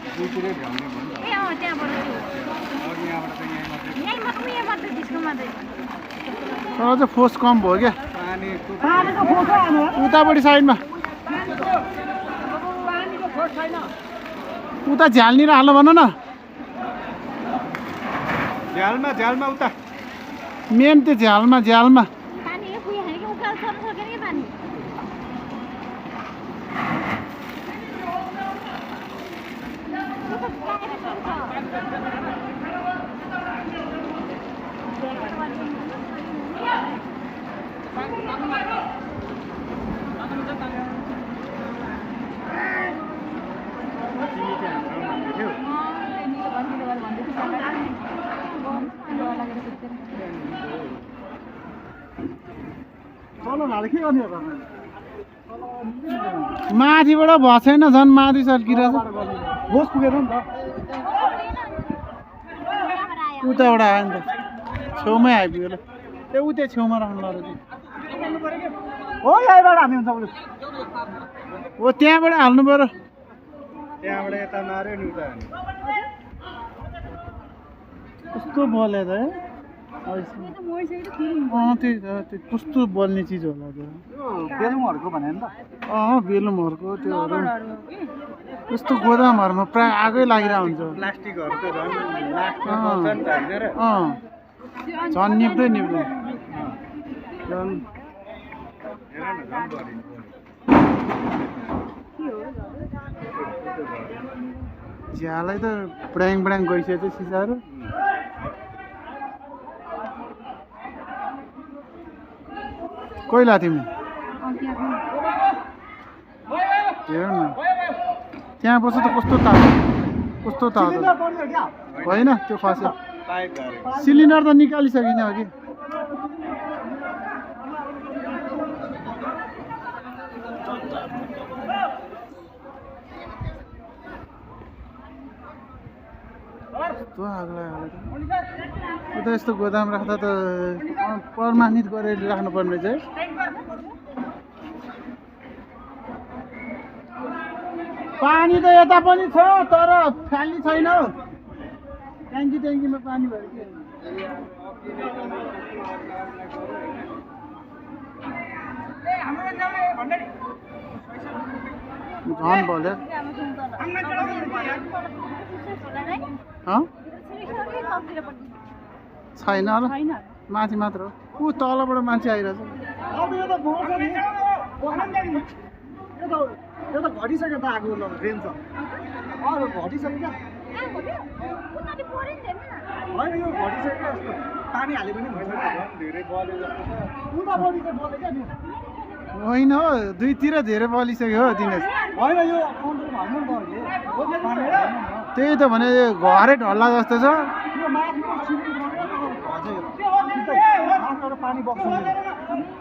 दुईतिरै भ्याउने भयो नि त ए अँ त्यहाँबाट अघि यहाँबाट त यहीँ मात्रै यहीँ मात्रै डिस्को मात्रै तर चाहिँ फोर्स कम भयो क्या पानीको उतापट्टि साइडमा उता झ्यालनिर हाल्नु भन न झ्यालमा उता मेन त्यो झ्यालमा पानी यो पुग्यो भने कि उकालो सर्नु सकेन कि पानी के गर्ने माथिबाट भएको छैन झन् माथि सल्किरहेछ होस पुगेर नि त उताबाट आयो नि त छेउमै आइपुग्यो ल त्यो उतै छेउमा राख्नु ल हो यहीँबाट हाल्ने हुन्छ बरु हो त्यहाँबाट हाल्नु पऱ्यो त्यहाँबाट यता मार्यो नि उता कस्तो बल्यो त है त्यही त त्यो कस्तो बल्ने चिज होला त्यो बेलुङहरूको भने नि त बेलुमहरूको त्योहरू यस्तो गोदामहरूमा प्रायः आगै लागिरहेको हुन्छ प्लास्टिकहरू त झन् लास्टमा बल्छ नि त होइन र झन् निप्दै झन् हेर न झन् बढी झ्यालै त बडाङ गइसकेको छ सिसाहरू कोइला तिमी हेर न त्यहाँ बस्छ त कस्तो तातो होइन त्यो खस्यो पाइप झरेको सिलिन्डर त निकालिसकिने हो कि कस्तो आगो लाग्यो उता यस्तो गोदाम राख्दा त प्रमाणित गरेर राख्नुपर्ने रहेछ है पानी त यता पनि छ तर फ्याल्ने छैन हौ ट्याङ्कीमा पानी भयो कि झन् बोल्यो छैन होला माथि मात्र हो ऊ तलबाट मान्छे आइरहेछ यो त घटिसक्यो त आगो रेन्ज घटिसक्यो क्या होइन यो घटिसक्यो जस्तो पानी हाल्यो भने हुन्छ धेरै बल्यो जस्तो छ उता बढी चाहिँ बल्यो क्या होइन हो दुईतिर धेरै बलिसक्यो हो दिनेश होइन यो कन्ट्रोल हाल्नु नि त त्यही त भने घरै ढल्ला जस्तो छ यो माथिको पानी बग्छ